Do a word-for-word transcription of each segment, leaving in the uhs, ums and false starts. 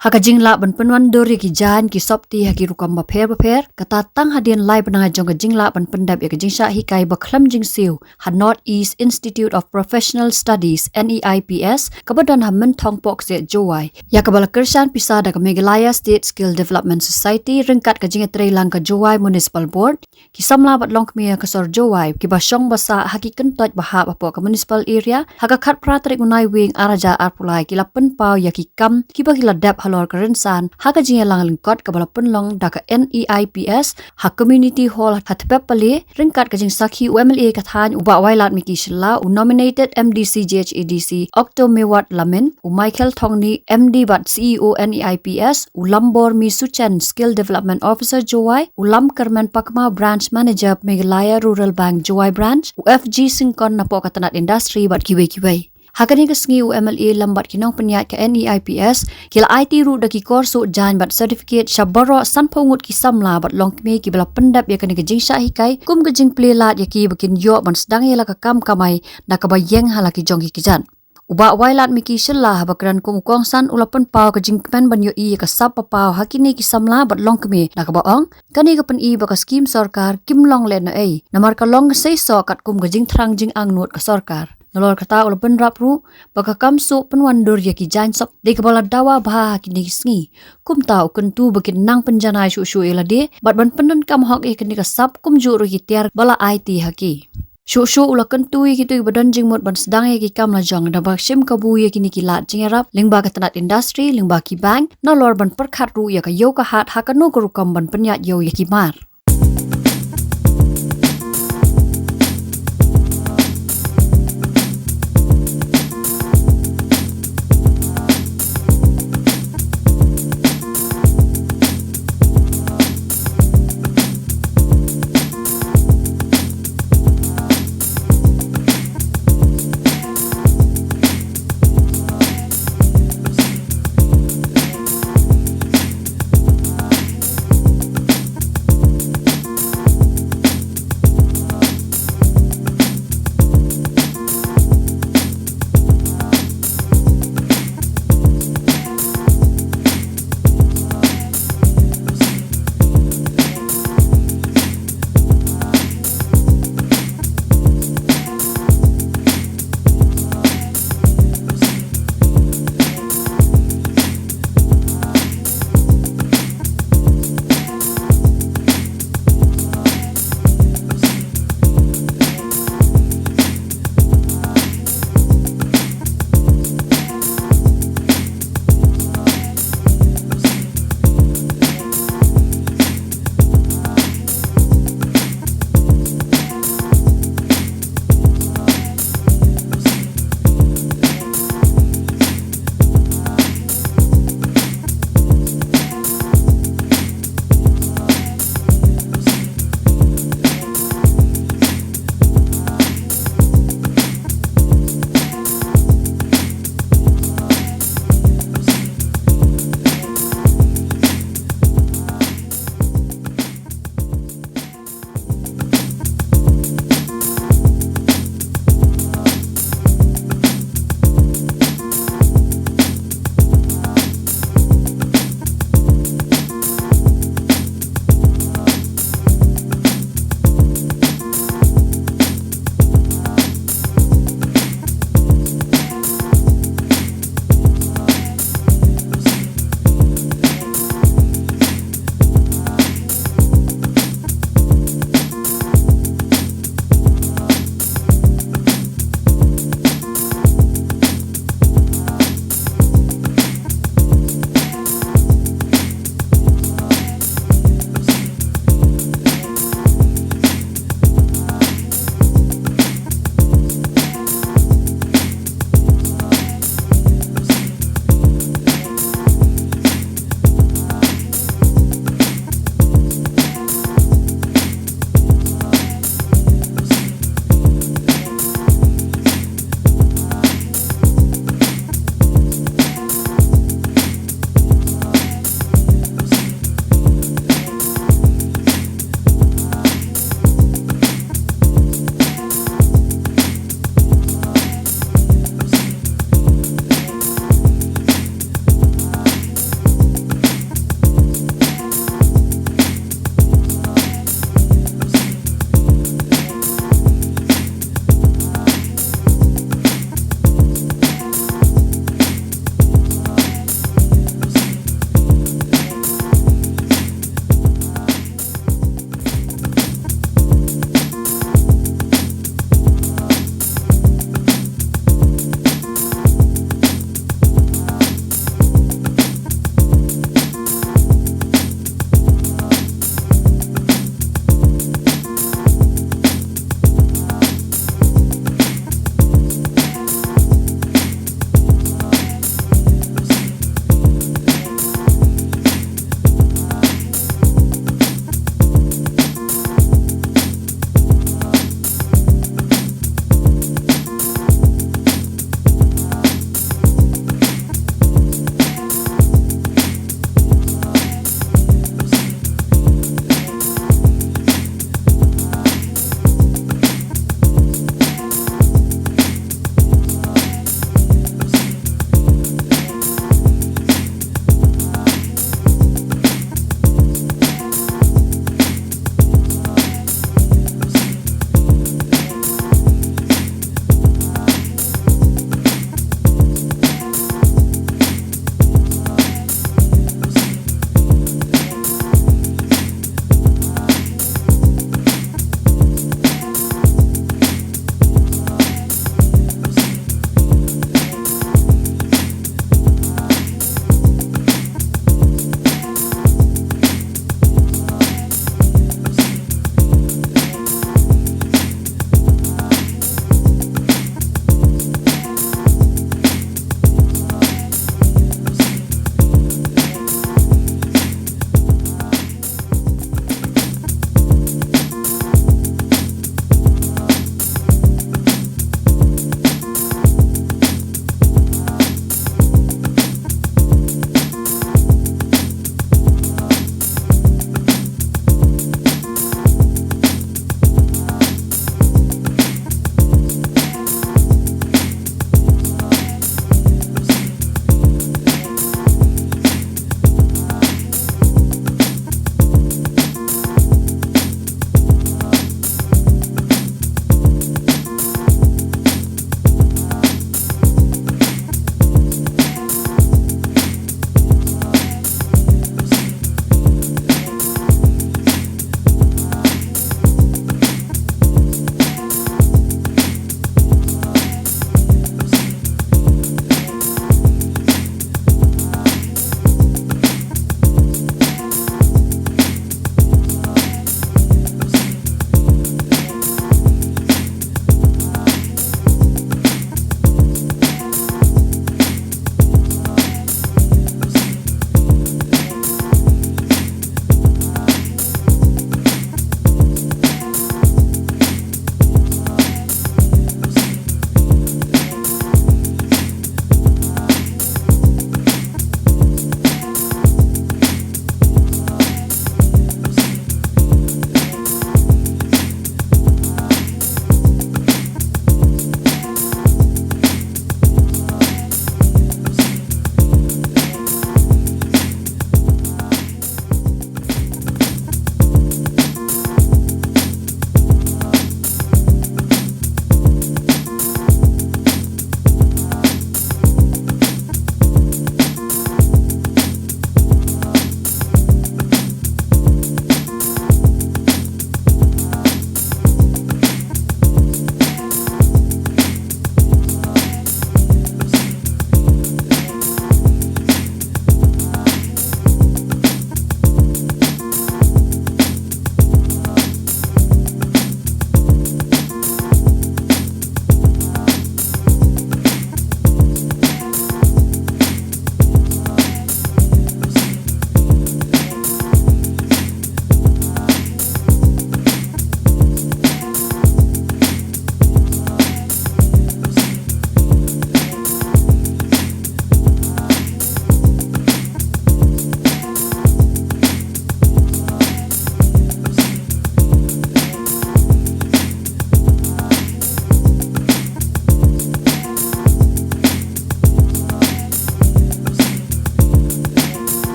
Ha ka jinglah ban pynwandur ïa ki jaiñ ki sopti ha ki rukom bapher bapher, kata tang hadien lai bnai jong ka jinglah ban pyndep ïa ka jingshah hikai ba khlem jingsiew ha North East Institute of Professional Studies, N E I P S, kaba don ha Mynthong Pokset, Jowai, ïa kaba la kyrshan pisa da ka Meghalaya State Skill Development Society ryngkat ka jingïatreilang ka Jowai Municipal Board. Ki samla bad longkmie ka sor Jowai kiba shong ba sah ha ki kyntoit ba hap hapoh ka municipal area, ha ka khatphra tarik u Naiwieng ar hajar arphew lai, ki la pynpaw ïa ki kam kiba ki la dep halor ka rynsan ha ka jingïalang lyngkot kaba la pynlong da ka N E I P S ha Community Hall ha Thpep Palay, ryngkat ka jingsakhi u M L A ka thaiñ u Bah Wailadmiki Shylla, u nominated M D C J H A D C Octo Mewat Lamin, u Michael Thongni, M D bad C E O N E I P S, u Lambor Mi Suchen, Skill Development Officer Jowai, u Lamkyrmen Pakma, Branch Manager Meghalaya Rural Bank Jowai Branch, u F G Syngkon na poh ka tnat industry bad kiwei kiwei. Ha kane ka sngi u M L A lem bad ki nongpynïaid ka N E I P S ki la aiti ruh da ki kor suh jaiñ bad certificate sha baroh sanphew ngut ki samla bad longkmie kiba la pyndep ïa kane ka jingshah hikai kum ka jingplie lad ïa ki ba kin ïoh ban sdang ïa la ka kam kamai da kaba ïeng ha la ki jong ki kjat. U Bah Wailadmiki Shylla haba kren kum u kongsan u la pynpaw ka jingkmen ban ïohi ïa ka sap ba paw ha kine ki samla bad longkmie da kaba ong, kane ka pyni ba ka skim sorkar kim long lehnohei namar ka long ka seisoh katkum ka jingthrang jingangnud ka sorkar. Nalor kata u la bynrap ruh ba ka kam suh pynwandur ïa ki jaiñ sop dei kaba la dawa bha ha kine ki sngi. Kumta u kyntu ba kin nang pynjanai shuh shuh ïa lade bad ban pyndonkam hok ïa kine ka sap kumjuh ruh ki tiar ba la aiti ha ki. Shuh shuh u la kyntu ïa kito kiba don jingmut ban sdang ïa ki kam lajong da ba shim kabu ïa kine ki lad jingïarap lyngba ka tnat industry, lyngba ki bank, nalor ban pyrkhat ruh ïa ka ïew ka hat ha kano ka rukom ban pynïaid ïew ïa ki mar.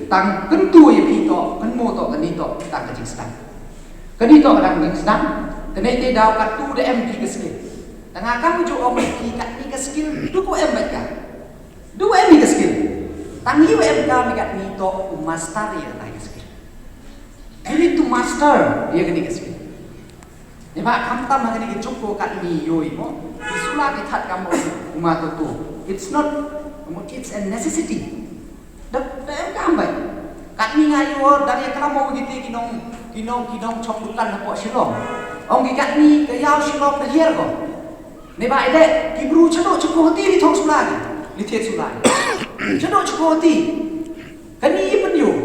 Tang kyntu ïa phi to, kynmaw to, kane to tang ka jingsdang. Kane to ka dang jingsdang. Kane te daw katto da em phi ka skill. Tang nga kam ju ong ïa phi katne ka skill, du ko em bad ka. Du em ïa ka skill. Tang ïa u em ka mi katne to u master ïa ka skill. You need to master ïa kane ka skill. Ïa ba khamtam ha kane ka juk ko katne ïoh mo. Ki sula ki that kam ong u ma to to. It's not, it's a necessity. Da, da em kam bai. Katne nga ïoh da ïa klam mo kite ki nong, ki nong, ki nong chong dukan hapoh Shillong. Ong ki katne ka ïaw Shillong da hiar ko. Ne ba ide ki bru chado chako ti li thong sula ni. Li thied sula ni. Chado chako ti. Kane i pynïoh.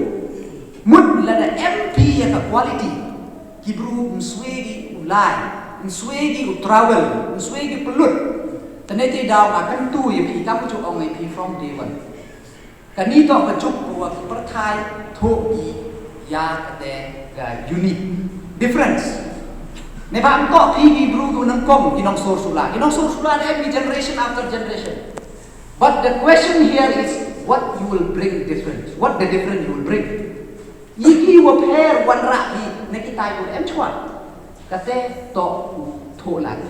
Mut lada em phi ïa ka quality. Ki bru ym swei ki u lai, ym swei ki u travel, ym swei ki pynlut. Tane te daw nga kyntu ïa phi kam ju ong ïa phi from day one. Kane to ka juk ko wa ki pyrthai thoh ki ïa kate ka unique difference. Ne ba ym toh phi ki bru ki nyngkong ki nongsur sula. Ki nongsur sula da em ki generation after generation. But the question here is what you will bring different. What the different you will bring. Ïa ki wa pher wanrah phi na kitai u em chwa. Kate to u thoh lad.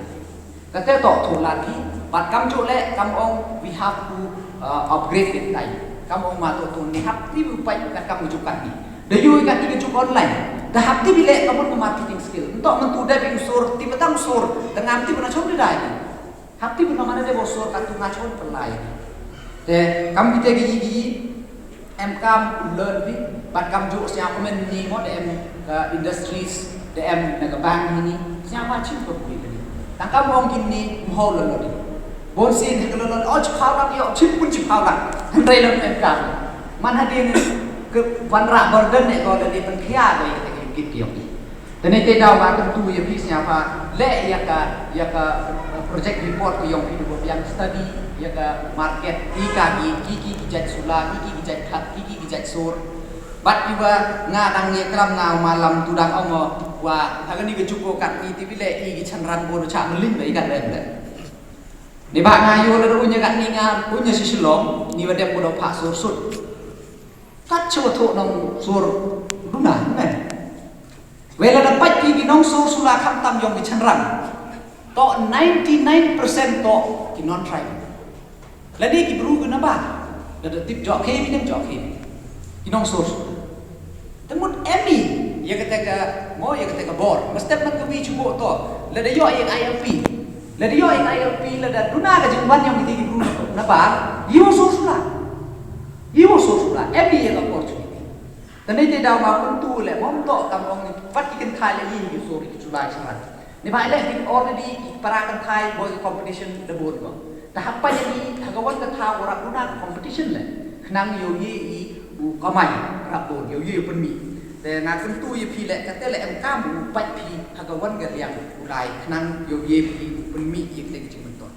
Kate to thoh lad phi. Bad kam ju leh kam ong we have to uh, upgrade it tai. Kam ong ma to to ne hap ti u pai ka kam ju kat ni. Da yu kat ni ka ju online. Da hap ti bi leh kam ong marketing skill. Nto man tu da bi usur ti batang usur. Da ngam ti bana chom dai. Hap ti bana mana de bosor ka tu nga chon pelai. Te kam kite gi gi em kam u learn bi bad kam ju sia komen ni mo de em ka industries de em na ka bank ni sia ma chim ko kui ni. Tang kam ong kin ni mho lo lo di. Bon sin ka lo lo o chipau lak yo chip pun chipau lak. Hynrei lo em kam. Man ha din ke wanrah burden ne ko le di pynkhia ko ïa kite ki kit ki ong. Tane te daw nga kyntu ïa phi sngewbha leh ïa ka ïa ka project report ka ïong phi, ba biang study ïa ka market, ki ka ki ki ki jait sula, ki ki jait khat, ki ki jait sur. Bad ïa ba nga dang ïa klam nga malam tu dang ong wa ha kani ka juko kat ni ti bi leh i ki chanran bo cha mlin ba i kat leh. Ni ba nga ïoh la da unya kat ni nga unya si Shillong ni ba dep ko do pha sur sut. Kat chewa thoh nong sur duna men. Wela da pait ki ki nong sur sula khamtam ïong ki chanrang. To ninety nine percent to ki non tribal. Lani ki bru ki naba. Da da tip jok ki mi nem jok ki. Ki nong sur sula. Te mut em i ïa kata ka mo ïa kata ka bor. Mestep man ka wi chubo to. Lada ïoh ïa I L P. Lada ïoh ïa I L P lada duna ka jingwan ïong ki bru naba. Ïoh sur sula. Ïoh sur sula. Em i ïa ka opportunity. Tane te daw ma pun tu le mom to kam ong ni pat ki kynthai le i ki sur ki chulai chara. Ni ba le ki already ki para kynthai boi ki competition da bun ko. Ta hap pa ni ha ka wan ka tha ora una competition le. Khnang ïoh ïa i u kamai rap bun ïoh ïa u pynmih. Te nga kyntu ïa phi le kate le em kam u pat phi ha ka wan ka liang u lai khnang ïoh ïa phi u pynmih ïa kate ki jingmyntoi.